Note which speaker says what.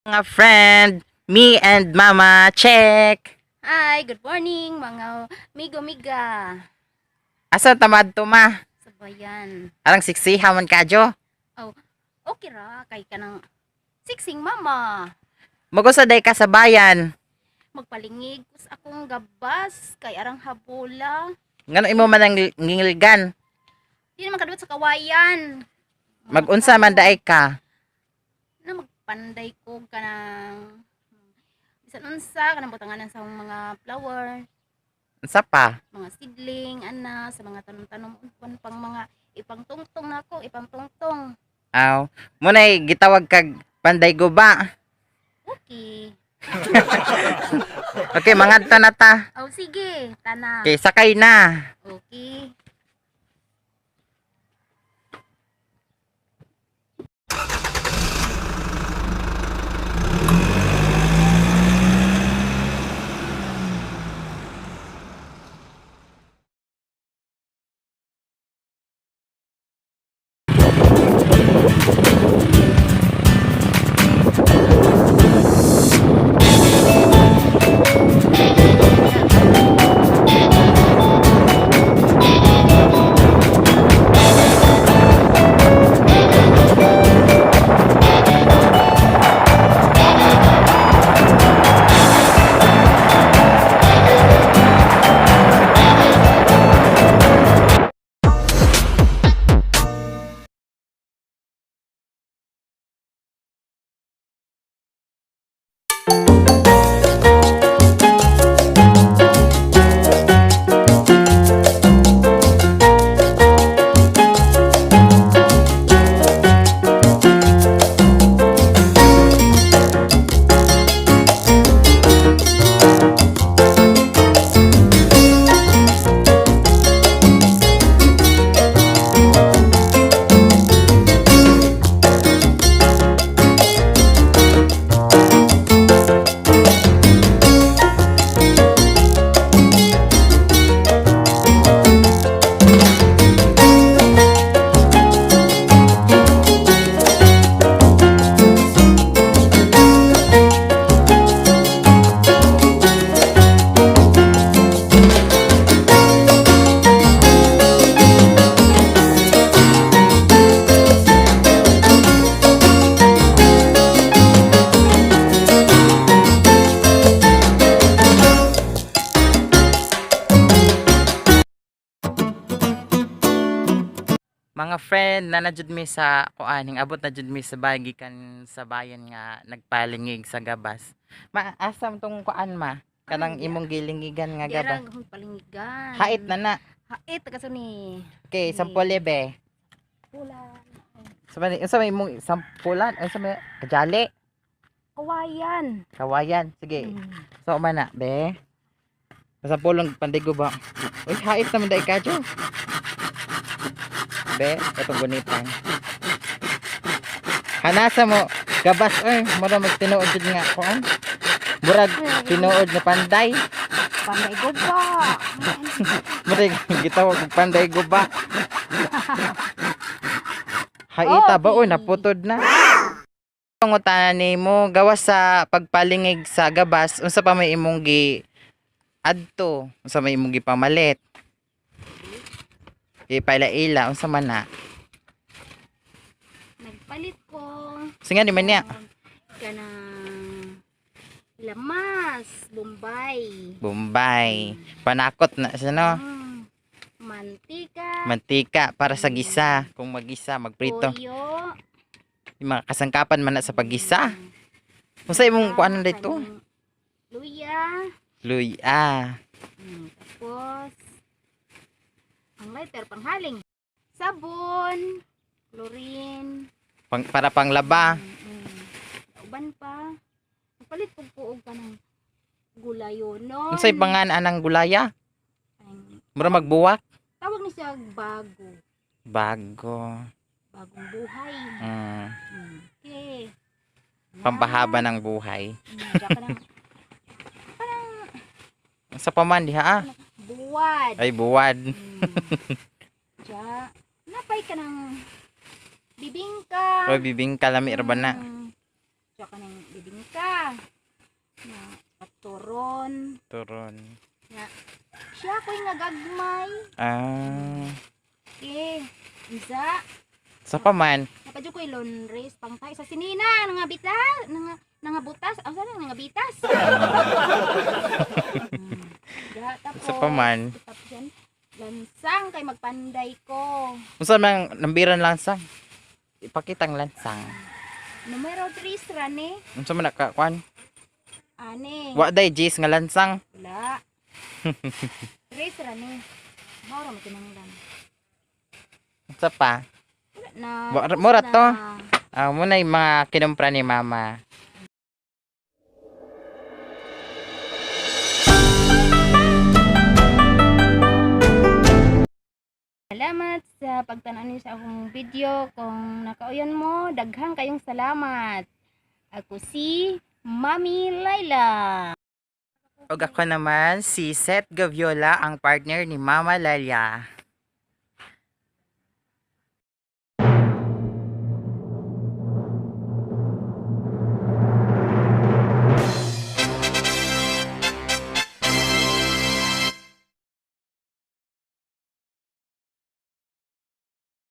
Speaker 1: Mga friend, me and mama, check.
Speaker 2: Hi, good morning mga migo-miga.
Speaker 1: Asa tamad to, ma?
Speaker 2: Sa bayan.
Speaker 1: Arang siksiha man kadyo.
Speaker 2: Oh, okay ra kay kanang siksing mama.
Speaker 1: Magusa day ka sa bayan.
Speaker 2: Magpalingig kus akong gabas kay arang habula.
Speaker 1: Ngano imo man ang ngingilgan?
Speaker 2: Di naman kaduot sa kawayan.
Speaker 1: Magunsa man daay ka.
Speaker 2: Na magpanday ko kanang bisan unsa kanang butanganan sa mga flower,
Speaker 1: Unsa pa?
Speaker 2: mga seedling ana sa mga tanom-tanom uban pang mga ipangtungtong nako, ipangtungtong.
Speaker 1: Aw, munay gitawag kag panday guba.
Speaker 2: Okay.
Speaker 1: Okay, mangadto na ta.
Speaker 2: Oh, sige, tana.
Speaker 1: Okay, sakay na.
Speaker 2: Okay.
Speaker 1: Mga friend, na na jud mi sa kuan, abot na jud mi sa bayan gikan sa bayan nga nagpalingig sa gabas. Ma, asam tong kuan, ma? Kanang
Speaker 2: Ay,
Speaker 1: imong gilingigan nga
Speaker 2: Di
Speaker 1: gabas.
Speaker 2: arang akong palingigan.
Speaker 1: Hait na na.
Speaker 2: Hait kaso ni.
Speaker 1: Okay, sampole be.
Speaker 2: Pula.
Speaker 1: Sa may unsa may imong sampulan? Unsa may kajali?
Speaker 2: Kawayan.
Speaker 1: Kawayan. Sige. So man na, be. Sampulong pandigo ba? Uy, hait naman dai kadyo. Be, itong gunitan. Hanasa mo, gabas oy, mura mag tinuod jud nga kuan. Murag tinuod nga panday.
Speaker 2: Panday guba.
Speaker 1: Murag gitawag og panday guba. Haita ba oy, naputod na. Pangutana nimo gawas sa pagpalingig sa gabas, unsa pa may imong gi adto, unsa may imong gipamalit? Gipaila-ila unsa man na?
Speaker 2: Nagpalit ko.
Speaker 1: Singa ni man niya.
Speaker 2: Kanang lamas, Bombay.
Speaker 1: Bombay. Panakot na siya, no?
Speaker 2: Mantika.
Speaker 1: Mantika para sa gisa. Kung magisa, magprito.
Speaker 2: Toyo.
Speaker 1: Yung mga kasangkapan man na sa paggisa. Unsa imong kuan na dito?
Speaker 2: Kanang luya.
Speaker 1: Luya.
Speaker 2: Tapos, ang lighter, panghaling. Sabon, chlorine,
Speaker 1: Pang, para panglaba.
Speaker 2: Uban pa. Palit pug puog ka ng gulayonon.
Speaker 1: Unsay pangan anang gulaya?
Speaker 2: Ang
Speaker 1: Mura magbuwak.
Speaker 2: tawag ni siya bago.
Speaker 1: Bago.
Speaker 2: Bagong buhay. Okay.
Speaker 1: Pampahaba ng buhay.
Speaker 2: Tsaka ng
Speaker 1: Sa paman diha ah.
Speaker 2: buwad.
Speaker 1: Ay buwad.
Speaker 2: Tsaka, napay ka ng bibingka.
Speaker 1: Oy bibingka lami ra ba na?
Speaker 2: Tsaka ng bibingka. Na paturon.
Speaker 1: Turon.
Speaker 2: Na siya ko'y nga gagmay.
Speaker 1: Ah,
Speaker 2: Okay. Isa.
Speaker 1: Sa pa man.
Speaker 2: Napadyo ko'y laundries pangtay sa sinina nga bita nga butas, ah, sana nga bitas. Ya, tapos
Speaker 1: Sa pa man.
Speaker 2: Tapos yan, lansang kay magpanday ko.
Speaker 1: Unsa man nambiran lansang? Ipakitang lansang.
Speaker 2: Numero 3 rani.
Speaker 1: Unsa man naka kuan?
Speaker 2: Ani.
Speaker 1: Wa day Jis nga lansang.
Speaker 2: Wala. 3 rani. Mao ra man kinahanglan.
Speaker 1: Unsa pa?
Speaker 2: Wala na. Tapos
Speaker 1: Mura
Speaker 2: na.
Speaker 1: to. Ah, muna yung mga kinumpra ni Mama.
Speaker 2: Salamat sa pagtan-aw ninyo sa akong video. Kung nakauyan mo, daghang kayong salamat. Ako si Mami Laila.
Speaker 1: Og ako naman si Seth Gaviola, ang partner ni Mama Lalia.